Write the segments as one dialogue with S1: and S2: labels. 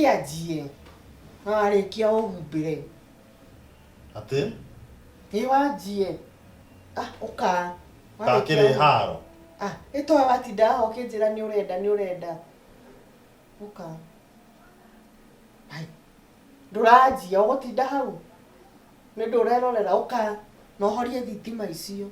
S1: Ũkĩanjie. Na warĩkia ũhumbĩre.
S2: Atĩ?
S1: Ĩ wanjie. Ah, ũka. Warĩkia
S2: Ndakĩrĩ haro.
S1: Ah, ĩ towe watinda haha ũkĩnjĩra nĩ ũrenda nĩ ũrenda. Ũka. Hai. Ndũranjia ũgũtinda hau? Nĩ ndũrerorera ũka na ũhorie thitima icio.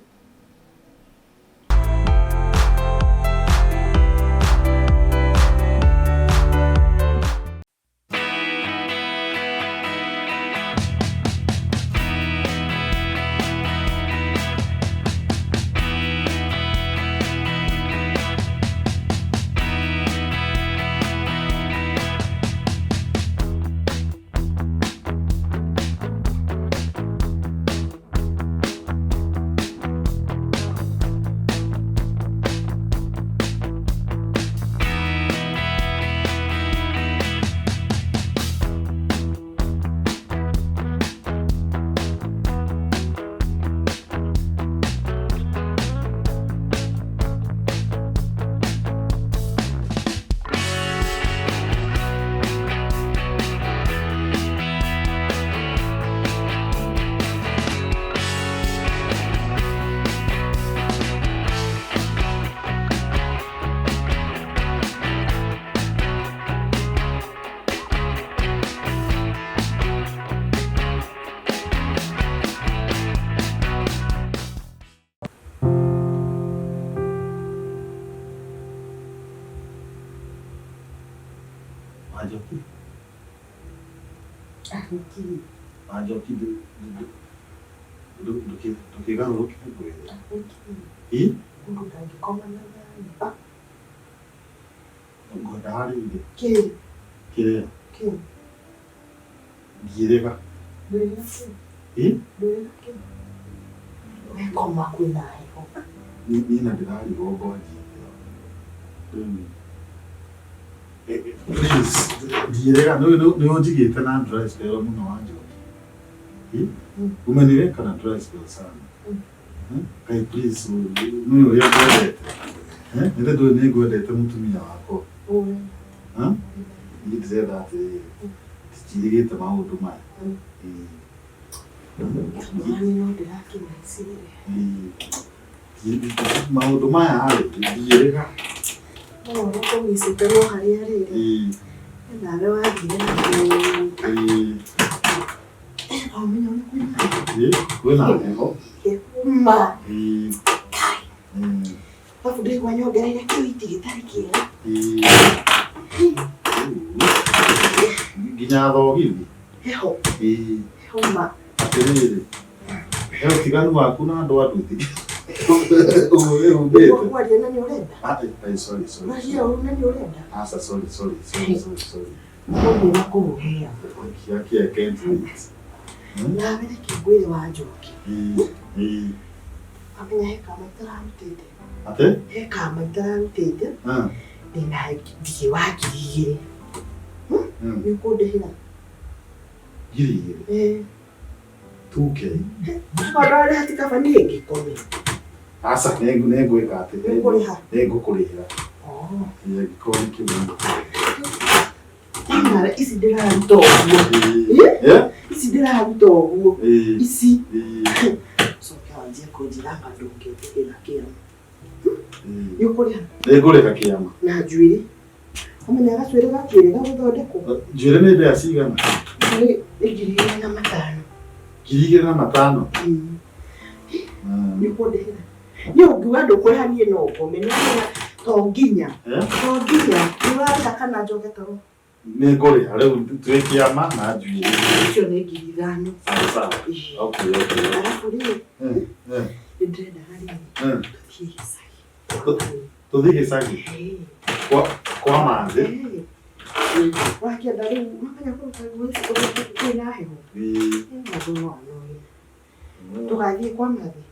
S2: Wanjoki.
S1: Nĩkĩ?
S2: Wanjoki ndũkĩgarũrũke ngwĩre.
S1: Nĩkĩ?
S2: Ĩ?
S1: Mũndũ ndangĩkoma na thayũ. Ah,
S2: Ngwenda harĩire.
S1: Kĩ?
S2: Kĩrĩa?
S1: Kĩ?
S2: Ngirĩga.
S1: Ndwĩrĩra kĩ?
S2: Ĩ?
S1: Ndwĩrĩra kĩ? We koma kwĩna heho.
S2: Niĩ na ndĩrarigwo ngwanjia atĩa. Rĩu please ndiĩrĩga nĩ ũnjigĩte na dry spell mũno Wanjoki. Ĩ? Umeniweka na dry spell sana. Ngai please nĩ ũrĩa ngwendete. Eh? Nĩ ndũĩ nĩ ngwendete mũtumia wakwa. Eh? Niĩ ndĩrenda atĩrĩrĩ, ndinjirĩgĩte maũndũ maya. Ĩĩ.
S1: Nani no ndĩrakĩmecire.
S2: Ĩĩ. Maũndũ maya rĩ, ndiĩrĩga.
S1: No ũrĩa kũmicĩte no harĩa rĩrĩ.
S2: Ĩĩ.
S1: Nawe wathire na kũu.
S2: Ĩĩ.
S1: Ũmenya ũrĩa kwĩna
S2: Ĩĩ, kwĩna heho.
S1: Ma.
S2: Ĩĩ. Mm.
S1: Alafu ndĩgwa nyongereire kĩwiti gĩtarĩ kĩega.
S2: Ĩĩ. Nginya thogithi.
S1: Heho.
S2: Ĩĩ.
S1: Heho ma.
S2: Atĩrĩrĩ, he ũtiganu waku na andũ a nduthi. Ũguo wĩhumbĩte.
S1: Kwaria na nĩ ũrenda.
S2: Ah, eh, sorry, sorry.
S1: Kwaria ũru na nĩ ũrenda.
S2: Aca, sorry, sorry, sorry, sorry, sorry.
S1: Ũguo makũhea.
S2: Aki, I can't wait.
S1: Nawe reke ngwĩre wa Njoki.
S2: Ĩĩ, ĩĩ.
S1: Amenya he kama itararutĩte.
S2: Atĩ?
S1: He kama itararutĩte.
S2: Ah.
S1: Ndĩna thirĩ wa 2000.
S2: Mm.
S1: Nĩ ũkũndĩhĩra?
S2: 2000?
S1: Ĩĩ.
S2: 2K?
S1: Ũrarĩha ti kaba niĩ ngĩkome.
S2: Aca, nĩngwĩka atĩ.
S1: Nĩ ũkũrĩha?
S2: Nĩngũkũrĩhĩra.
S1: Oh.
S2: Ĩĩ, angĩkorwo nĩ kĩu nĩngũkũrĩhĩra.
S1: Nawe ici ndĩraruta ũguo.
S2: Ĩĩ. Ĩ?
S1: Ici ndĩraruta ũguo.
S2: Ĩĩ.
S1: Ici.
S2: Ĩĩ.
S1: Coke wanjie kũnjĩra anga ndũngĩtĩkĩra kĩama.
S2: Ĩĩ.
S1: Nĩ ũkũrĩha?
S2: Nĩngũrĩha kĩama.
S1: Na njuĩrĩ. Ũmenya gacuĩrĩ gacuĩrĩ gagũthondekwo?
S2: Njuĩrĩ nĩ mbeca cigana?
S1: Nĩ 2500.
S2: 2500?
S1: Ĩĩ. Nĩ ũkũndĩhĩra? Niĩ ũngiuga ndũkũrĩha niĩ no ngome. Nĩ wamenya to nginya.
S2: Eh?
S1: To nginya. Nĩ ũrarĩha kana njoke toro?
S2: Nĩngũrĩha rĩu twĩ kĩama na njuĩrĩ.
S1: Icio nĩ 5000.
S2: Sawa sawa.
S1: Ĩĩ.
S2: Okay, okay.
S1: Arabu rĩ,
S2: Eh, eh.
S1: nĩ ndĩrenda harĩa
S2: Eh.
S1: tũthiĩ gĩcagi.
S2: Tũthiĩ gĩcagi?
S1: Ĩĩ.
S2: Kwa Manthĩ?
S1: Ĩĩ. Wakĩenda rĩu mamenya kũruta nguo ici ũrĩa kwĩna heho.
S2: Ĩĩ.
S1: Mũndũ no anoge. Tũgathiĩ kwa Mathĩ.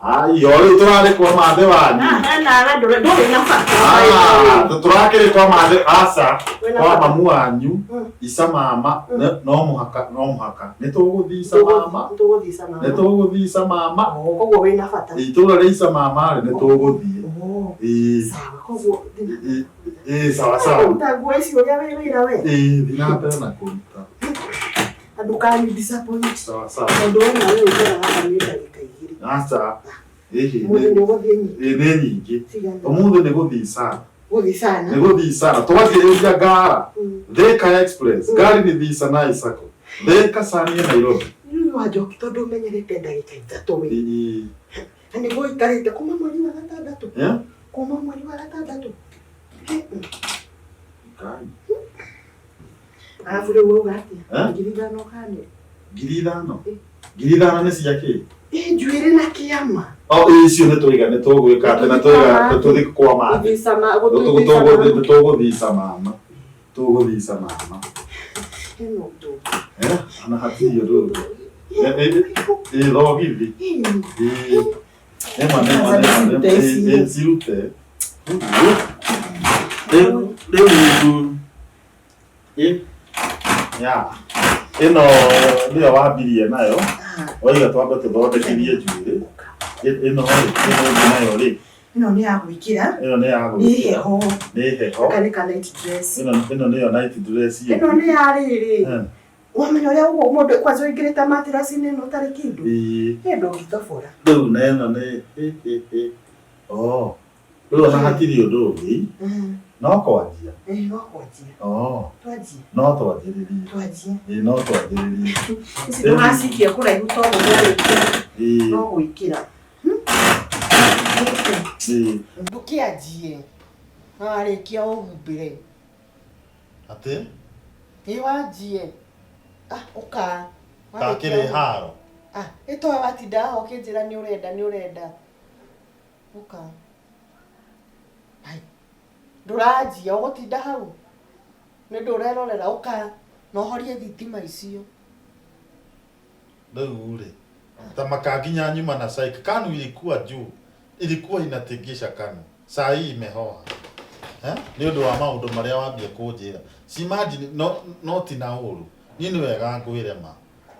S2: Aiyo, rĩu tũrarĩ kwa Mathĩ wanyu.
S1: Nawe ndũrĩ na bata.
S2: Ah, tũrakĩrĩ kwa Mathĩ, aca,
S1: Wĩna
S2: kwa
S1: bata.
S2: mamu wanyu,
S1: Mm.
S2: ica mama, no mũhaka, no mũhaka. Nĩ tũgũthiĩ ica mama.
S1: Tũgũthiĩ ica mama.
S2: Nĩ tũgũthiĩ ica mama.
S1: Oh, koguo wĩna bata.
S2: Itũũra rĩa ica mama rĩ, nĩ tũgũthiĩ.
S1: Oh.
S2: Ĩĩ.
S1: Sawa, koguo ndĩna
S2: Ĩĩ. Ĩĩ, sawa sawa.
S1: Kũruta nguo ici ũrĩa wĩ wĩra we.
S2: Ĩĩ, thiĩ na mbere na kũruta.
S1: Na ndũkani disappoint.
S2: Sawa sawa.
S1: Tondũ wona we ũkora haha nĩ ndagĩka igĩrĩ.
S2: Aca. Ĩhĩ.
S1: Mũthĩ nĩ ũgũthiĩ nyingĩ.
S2: Ĩĩ, nĩ nyingĩ.
S1: Cigana.
S2: Ũmũthĩ nĩ gũthiĩ sana.
S1: Gũthiĩ sana.
S2: Nĩ gũthiĩ sana. Twanjĩrĩria Ngara. Thika Express. Ngari nĩ Thisa na Isako. Thika Sania Nairobi.
S1: Rĩu Wanjoki tondũ ũmenyerete ndagĩka ithatũ wĩ.
S2: Ĩĩ.
S1: Na nĩguo ũikarĩte kuma mweri wa gatandatũ.
S2: Eh?
S1: Kuma mweri wa gatandatũ.
S2: Ngai.
S1: Arabu rĩu wauga atĩa?
S2: Eh?
S1: 5,000 ũkanĩre.
S2: 5,000. 5,000 nĩ cia kĩ?
S1: Ĩ njuĩrĩ na kĩama.
S2: O icio nĩ tũiga nĩ tũgwĩka atĩ na tũiga tũthiĩ kwa mathi.
S1: Gũthiĩ
S2: Tũgũthica mama. Tũgũthica mama.
S1: Hena ũndũ.
S2: Eh? Ona hatirĩ ũndũ ũngĩ. Ĩ thogithi. Ĩ. Ĩma nĩma nĩma nĩma. Cirute. Rĩu rĩu ĩ ya ĩno nĩyo wambirie nayo waiga twambe tũthondekithie njuĩrĩ ĩno rĩ ĩno ĩngĩ nayo rĩ
S1: Ĩno nĩ ya gwĩkĩra.
S2: ĩno nĩ ya
S1: Nĩ
S2: gwĩkĩra
S1: heho.
S2: nĩ heho
S1: Gaka nĩ ka night dress.
S2: ĩno ĩno nĩyo night dress
S1: Ĩno nĩ ya rĩrĩ.
S2: Eh.
S1: Wamenya ũrĩa ũguo mũndũ kwanza ũingĩrĩte matiraci-inĩ ĩno ũtarĩ kĩndũ.
S2: Ĩĩ.
S1: Ĩ ndũngĩtobora.
S2: Rĩu na ĩno nĩ ĩ ĩ ĩ oh rĩu ona hatirĩ ũndũ ũngĩ no kwanjia
S1: Ĩ no kwanjia.
S2: oh
S1: Twanjie.
S2: no twanjĩrĩrie
S1: Twanjie.
S2: ĩ no twanjĩrĩrie
S1: Ici ndũgacikie kũraihu tondũ nĩwarĩkia
S2: ĩ
S1: no gwĩkĩra.
S2: ĩ
S1: Ndũkĩanjie. Na warĩkia ũhumbĩre.
S2: atĩ
S1: Ĩ wanjie. Ah, ũka.
S2: takĩrĩ haro
S1: Ah, ĩtoe watinda haha ũkĩnjĩra nĩ ũrenda nĩ ũrenda. Ũka. Hai. Ndũranjia ũgũtinda hau. Nĩ ndũrerorera ũka na ũhorie thitima icio.
S2: Rĩu rĩ ta makanginya nyuma na saik kanu ilikuwa juu ilikuwa inatingisha kanu saa hii imehoa eh nĩ ũndũ wa maũndũ marĩa wambia kũnjĩra si imagine no no ti na ũru niĩ nĩ wega ngwĩre ma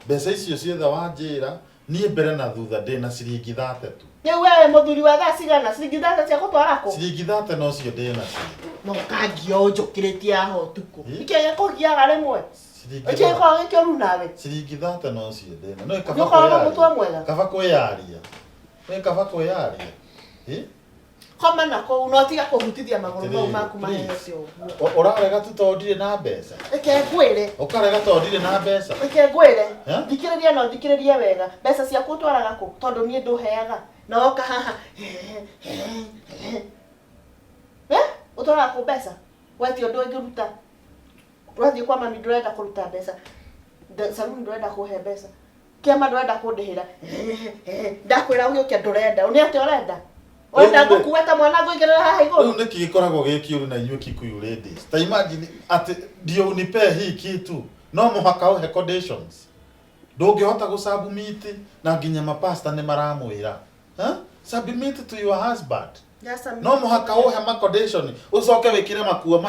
S2: mbeca icio ciothe wanjĩra niĩ mbere na thutha ndĩ na ciringi 30 tu.
S1: Rĩu wewe mũthuri wa thaa cigana ciringi 30 cia gũtwara kũ?
S2: Ciringi 30 nocio ndĩ nacio.
S1: No ũkangia ũnjũkĩrĩtie haha ũtukũ.
S2: Ĩ?
S1: Nĩkĩo gĩkũgiaga rĩmwe?
S2: Ciringi
S1: Nĩkĩo gĩkoragwo gĩkĩũru nawe?
S2: Ciringi 30 nocio ndĩ na no
S1: Nĩ ũkoragwo na mũtwe mwega?
S2: Kaba kwĩyaria nĩ kaba kwĩyaria ĩ
S1: Koma na kũu na ũtige kũhutithia magũrũ mau
S2: Atĩrĩrĩ,
S1: maku
S2: please.
S1: mahehete ũguo.
S2: Ũrarega tu tondũ ndirĩ na mbeca.
S1: Reke ngwĩre.
S2: Ũkarega tondũ ndirĩ na mbeca.
S1: Reke ngwĩre.
S2: Eh?
S1: Thikĩrĩria na ũthikĩrĩrie wega. Mbeca ciaku ũtwaraga kũ? Tondũ niĩ ndũheaga. Na woka haha. Eh? Ũtwaraga kũ mbeca? Wetia ũndũ ũngĩruta. Ũrathiĩ kwa mami ndũrenda kũruta mbeca. Saluni ndũrenda kũhe mbeca. Kĩama ndũrenda kũndĩhĩra. Ndakwĩra ũgĩũke ndũrenda. Nĩ atĩa ũrenda? Ũrenda
S2: Rĩu rĩ-
S1: ngũkue ta mwana ngũigĩrĩra haha
S2: Rĩu
S1: igũrũ?
S2: nĩkĩ gĩkoragwo gĩ kĩũru na inyuĩ Kikuyu ladies? Ta imagine atĩ ndio unipee hii kitu no mũhaka ũhe conditions. Ndũngĩhota gũ-submit na nginya mapasta nĩ maramwĩra. Huh? Submit to your husband. No mũhaka ũhe ma condition ũcoke wĩkĩre makuo.